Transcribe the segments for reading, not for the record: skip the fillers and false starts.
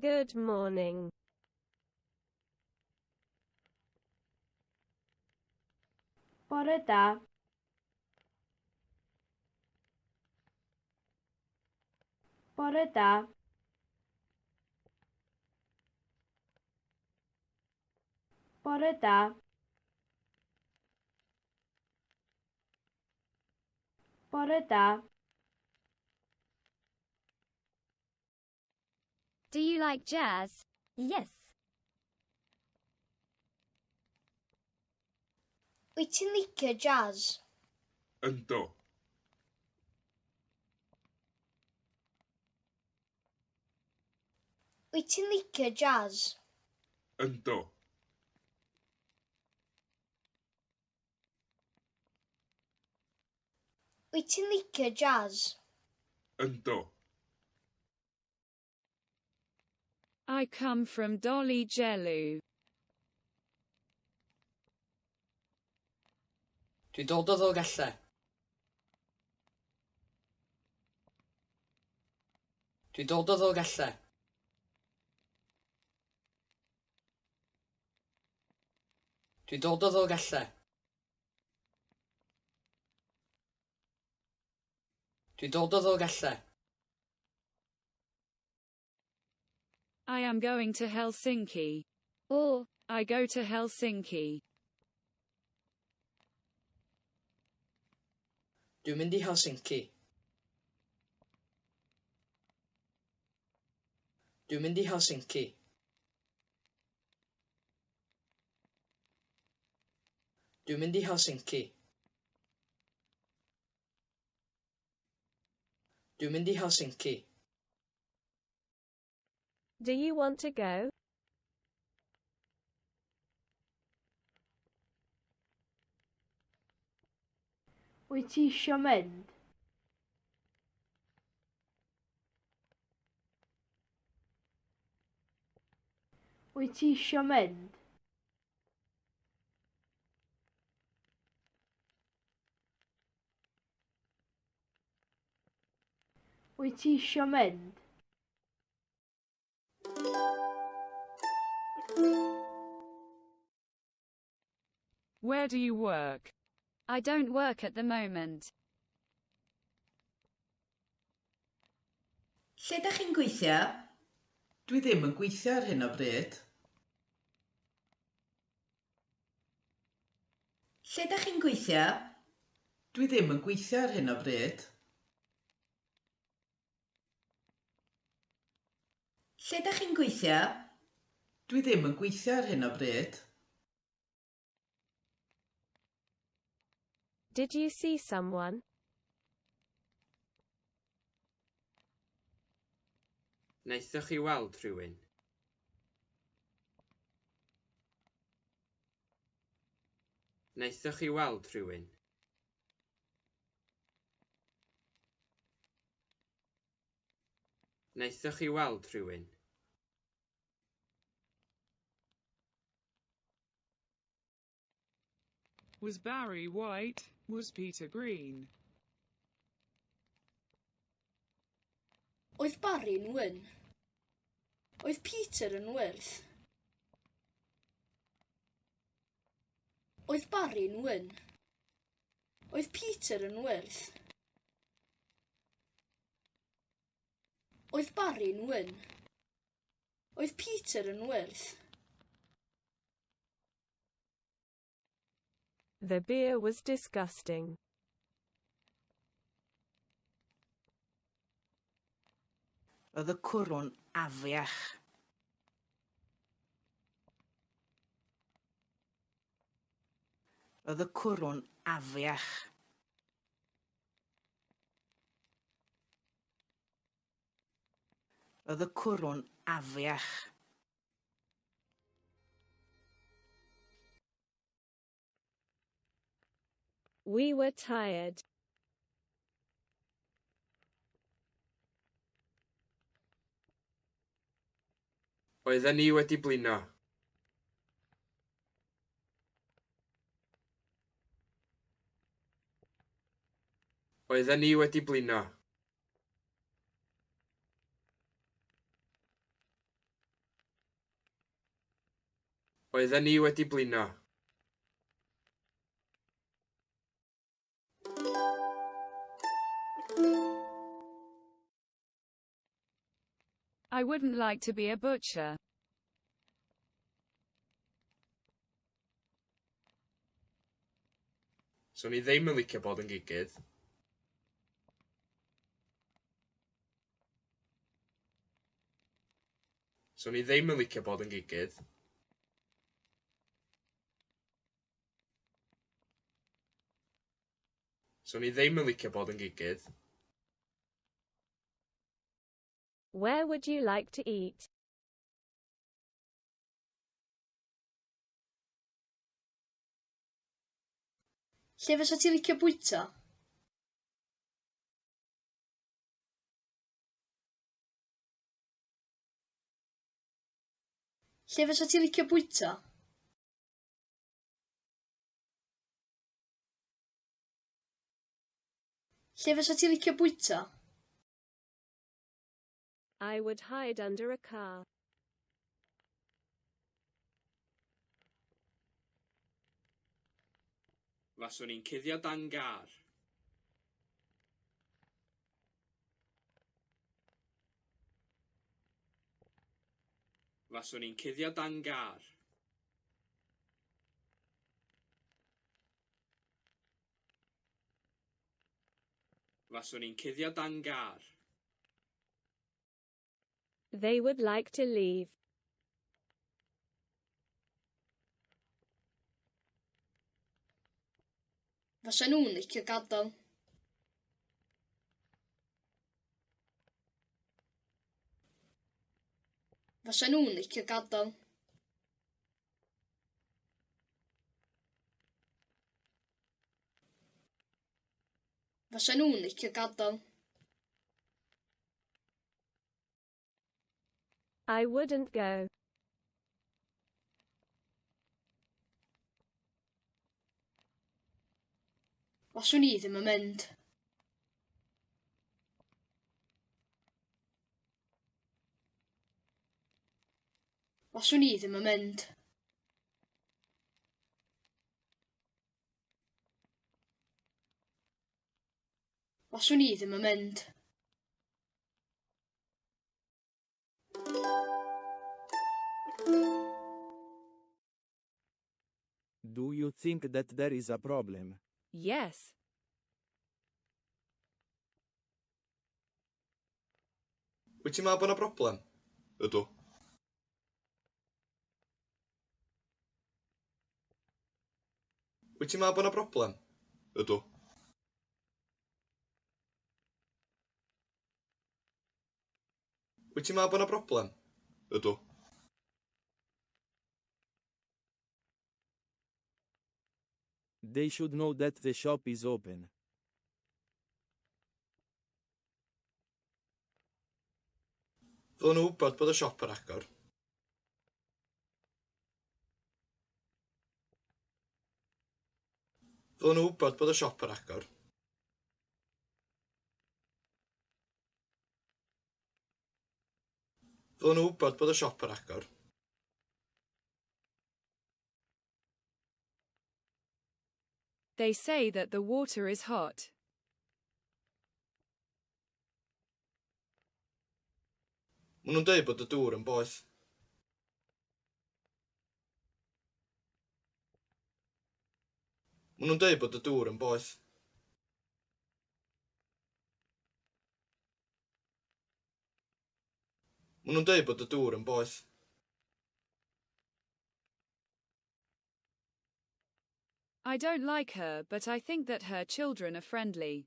Good morning. Bore da. Bore da. Bore da. Bore da. Do you like jazz? Yes. Wyt ti'n licio jazz? Yndw. Wyt ti'n licio jazz? Yndw. Wyt ti'n licio jazz? Yndw. I come from Dolgellau. Dwi'n dod o Ddolgellau. Dwi'n dod o Ddolgellau. Dwi'n dod o Ddolgellau. Dwi'n dod o Ddolgellau. I am going to Helsinki. Or, I go to Helsinki. Dwi'n mynd i Helsinki. Dwi'n mynd i Helsinki. Dwi'n mynd i Helsinki. Dwi'n mynd i Helsinki. Do you want to go? Wyt ti isio mynd? Wyt ti isio mynd? Wyt ti isio mynd? Where do you work? I don't work at the moment. Lle dach chi'n gweithio? Dwi ddim yn gweithio ar hyn o bryd. Lle dach chi'n gweithio? Dwi ddim yn gweithio ar hyn o bryd. Lle dach chi'n gweithio? Dwi ddim yn gweithio ar hyn o bryd. Did you see someone? Wnaethoch chi weld rhywun? Wnaethoch chi weld rhywun? Wnaethoch chi weld rhywun? Was Barry white? Was Peter green? Oedd Barry'n wyn? Oedd Peter yn wyrdd? Oedd Barry'n wyn? Oedd Peter yn wyrdd? Oedd Barry'n wyn? Oedd Peter yn wyrdd? The beer was disgusting. Roedd y cwrw'n afiach. Roedd y cwrw'n afiach. Roedd y cwrw'n afiach. We were tired. Oedden ni wedi blino. Oedden ni wedi blino. Oedden ni wedi blino. I wouldn't like to be a butcher. Swn i ddim yn licio bod yn gigydd. Swn i ddim yn licio bod yn gigydd. Swn i ddim yn licio bod yn gigydd. Where would you like to eat? Lle fysa ti'n licio bwyta? Lle fysa ti'n licio bwyta? Lle fysa ti'n licio bwyta? I would hide under a car. Faswn i'n cuddio dan gar. Faswn i'n cuddio dan gar. Faswn i'n cuddio dan gar. They would like to leave. Fysa nhw'n licio gadael. Fysa nhw'n licio gadael. Fysa nhw'n licio gadael. I wouldn't go. Faswn i ddim yn mynd. Faswn i ddim yn mynd. Faswn i ddim yn mynd. Do you think that there is a problem? Yes. Wyt ti'n meddwl bod 'na broblem? Ydw. Wyt ti'n meddwl bod 'na broblem? Ydw. Wyt ti'n meddwl bod 'na broblem? Ydw. They should know that the shop is open. Ddylen nhw wybod bod y siop ar agor. Ddylen nhw wybod bod y siop ar agor. Ddylen nhw wybod bod y siop ar agor. They say that the water is hot. Maen nhw'n dweud bod y dŵr yn boeth. Maen nhw'n dweud bod y dŵr yn boeth. Maen nhw'n dweud bod y dŵr yn boeth. I don't like her, but I think that her children are friendly.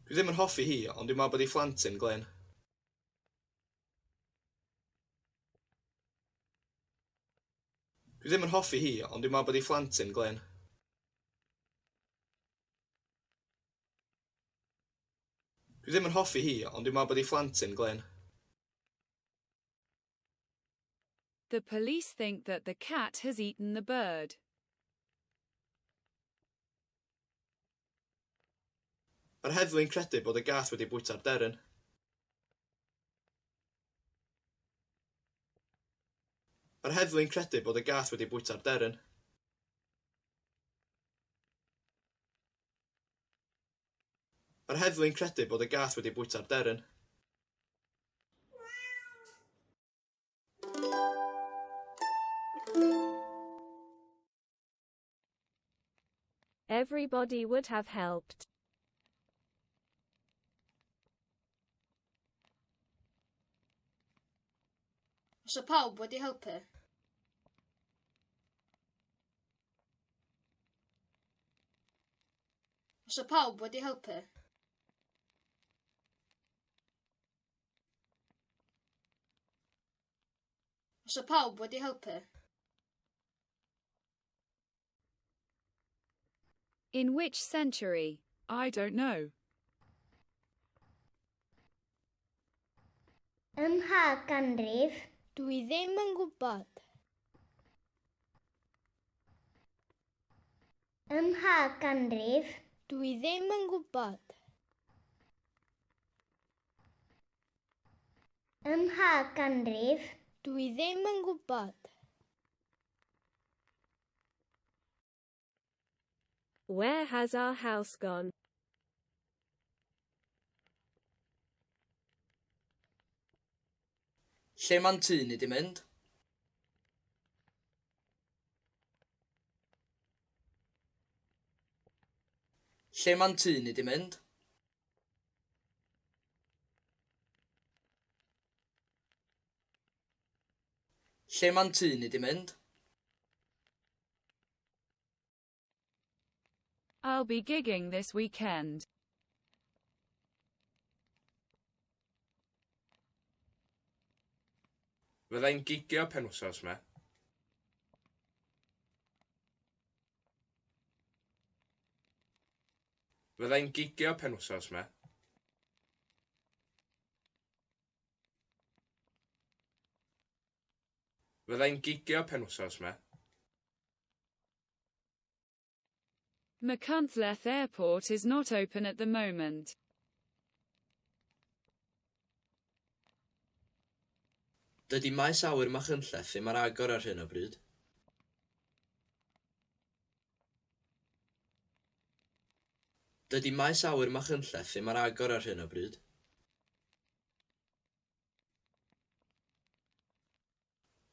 Dwi ddim yn hoffi hi, ond dwi'n meddwl bod ei phlant hi'n glên. Dwi ddim yn hoffi hi, ond dwi'n meddwl bod ei phlant hi'n glên. Dwi ddim yn hoffi hi, ond dwi'n meddwl bod ei phlant hi'n glên. The police think that the cat has eaten the bird. Mae'r heddlu'n credu bod y gath wedi bwyta'r deryn. Mae'r heddlu'n credu bod y gath wedi bwyta'r deryn. Mae'r heddlu'n credu bod y gath wedi bwyta'r deryn. Everybody would have helped. Fysa pawb wedi helpu. Fysa pawb wedi helpu. Fysa pawb wedi helpu. In which century? I don't know. Ym mha ganrif? Dwi ddim yn gwybod. Ym mha ganrif? Dwi ddim yn gwybod. Ym mha ganrif? Dwi ddim yn gwybod. Where has our house gone? Lle ma'n tŷ ni 'di mynd? Lle ma'n tŷ ni 'di mynd? Lle ma'n tŷ ni 'di mynd? I'll be gigging this weekend. Fydda i'n gigio penwythnos 'ma. Fydda i'n gigio penwythnos 'ma. Fydda i'n gigio penwythnos 'ma. Machynlleth Airport is not open at the moment. Dydy maes awyr Machynlleth ddim ar agor ar hyn o bryd. Dydy maes awyr Machynlleth ddim ar agor ar hyn o bryd.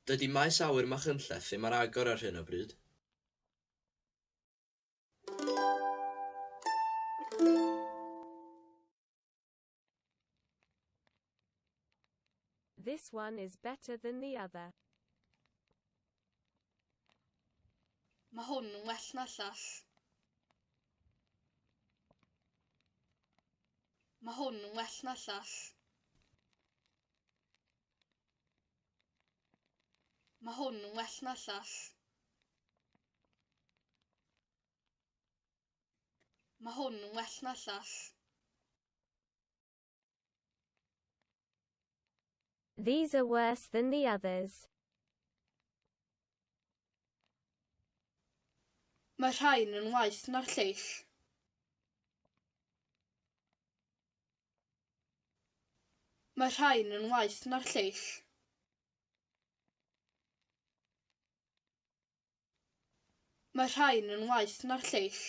Dydy maes awyr Machynlleth ddim ar agor ar hyn o bryd. This one is better than the other. Mae hwn yn well na'r llall. Mae hwn yn well na'r llall. Mae hwn yn well na'r llall. Mae hwn yn well na'r llall. These are worse than the others. Mae'r rhain yn waeth na'r lleill. Mae'r rhain yn waeth na'r lleill. Mae'r rhain yn waeth na'r lleill.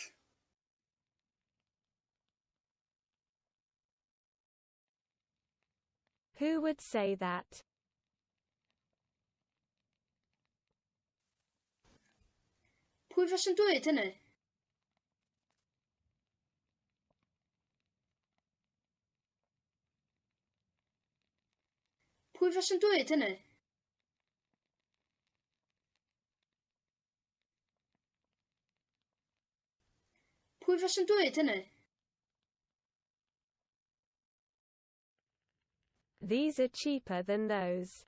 Who would say that? Pwy faswn dweud hynny? Pwy faswn dweud hynny? Pwy faswn dweud hynny? These are cheaper than those.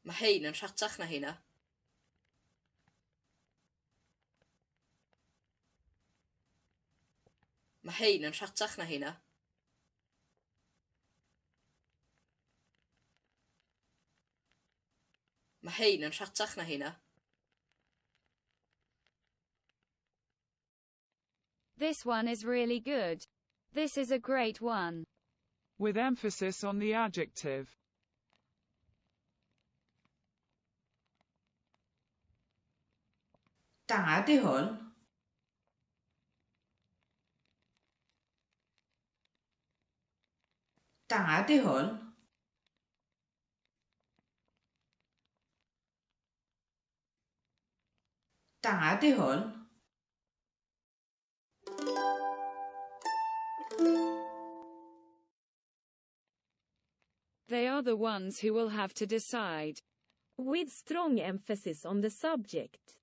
Mae hein yn rhatach na heina. Mae hein yn rhatach na heina. Mae hein yn rhatach na heina. This one is really good. This is a great one. With emphasis on the adjective. Da 'di hwn. Da 'di hwn. Da 'di hwn. They are the ones who will have to decide. With strong emphasis on the subject.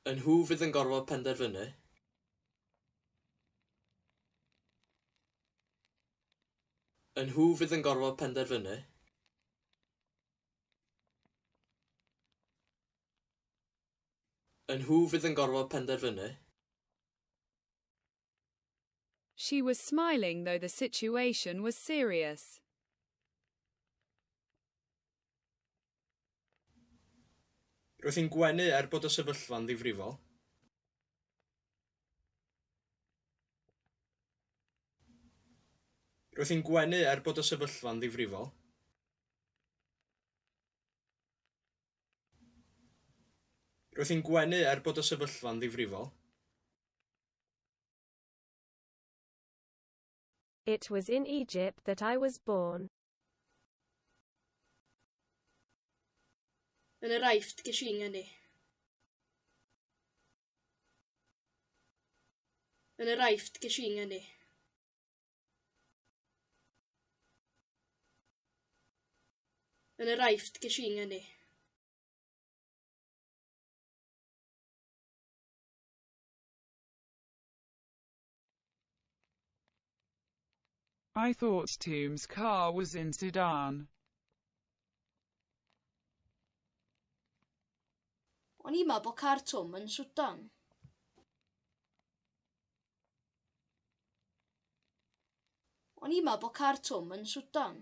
Y nhw fydd yn gorfod penderfynu. Y nhw fydd yn gorfod penderfynu. Y nhw fydd yn gorfod penderfynu. She was smiling though the situation was serious. Roedd hi'n gwenu er bod y sefyllfa'n ddifrifol. Roedd hi'n gwenu er bod y sefyllfa'n ddifrifol. Roedd hi'n gwenu er bod y sefyllfa'n ddifrifol. It was in Egypt that I was born. Yn yr Aifft ges i ngeni. Yn yr Aifft ges i ngeni. Yn yr Aifft ges i ngeni. I thought Tom's car was in Sudan. O'n i'n meddwl bod car Twm yn Swdan. O'n i'n meddwl bod car Twm yn Swdan.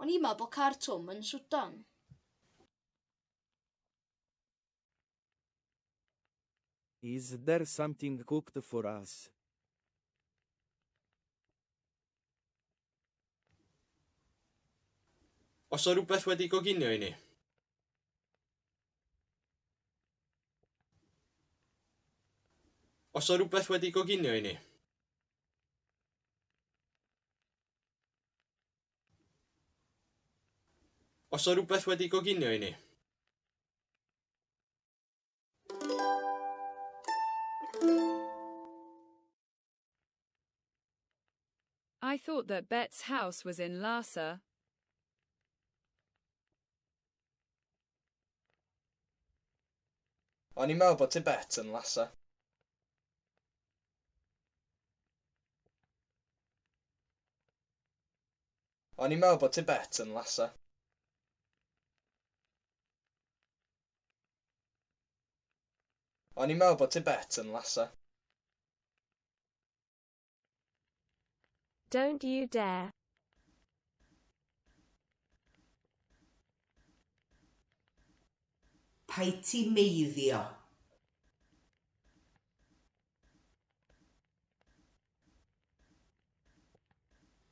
O'n i'n meddwl bod car Twm yn Swdan. Is there something cooked for us? Oes 'na rywbeth wedi goginio i ni? Oes 'na rywbeth wedi goginio i ni? Oes 'na rywbeth wedi goginio i ni? I thought that Bet's house was in Lhasa. O'n i'n meddwl bod tŷ Bet yn Lhasa. O'n i'n meddwl bod tŷ Bet yn Lhasa. O'n i'n meddwl bod tŷ Bet yn Lhasa. Don't you dare. Paid ti meiddio.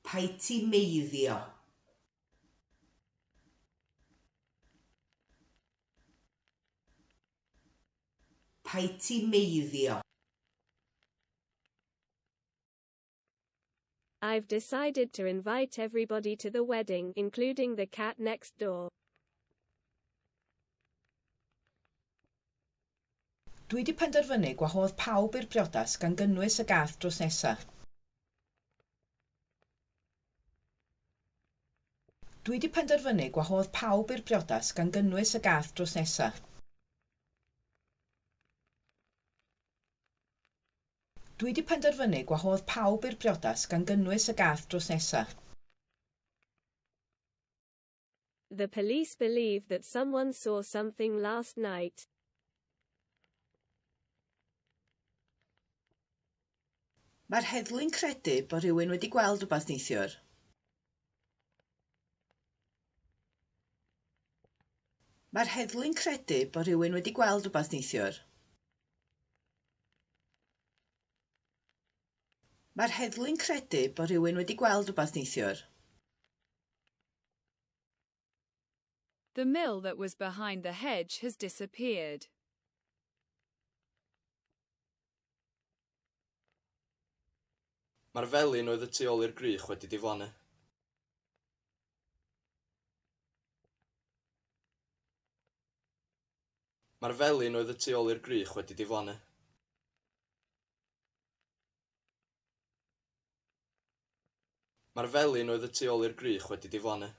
Paid ti meiddio. Paid ti meiddio. I've decided to invite everybody to the wedding, including the cat next door. Dwi 'di penderfynu gwahodd pawb i'r briodas gan gynnwys y gath drws nesa. Dwi 'di penderfynu gwahodd pawb i'r briodas gan gynnwys y gath drws nesa. Dwi 'di penderfynu gwahodd pawb i'r briodas gan gynnwys y gath drws nesa. The police believe that someone saw something last night. Mae'r heddlu'n credu bod rhywun wedi gweld rhywbeth neithiwr. Mae'r heddlu'n credu bod rhywun wedi gweld rhywbeth neithiwr. Mae'r heddlu'n credu bod rhywun wedi gweld rhywbeth neithiwr. The mill that was behind the hedge has disappeared. Mae'r felin oedd y tu ôl i'r gwrych wedi diflannu. Mae'r felin oedd y tu ôl i'r gwrych wedi diflannu. Mae'r felin oedd y tu ôl i'r gwrych wedi diflannu.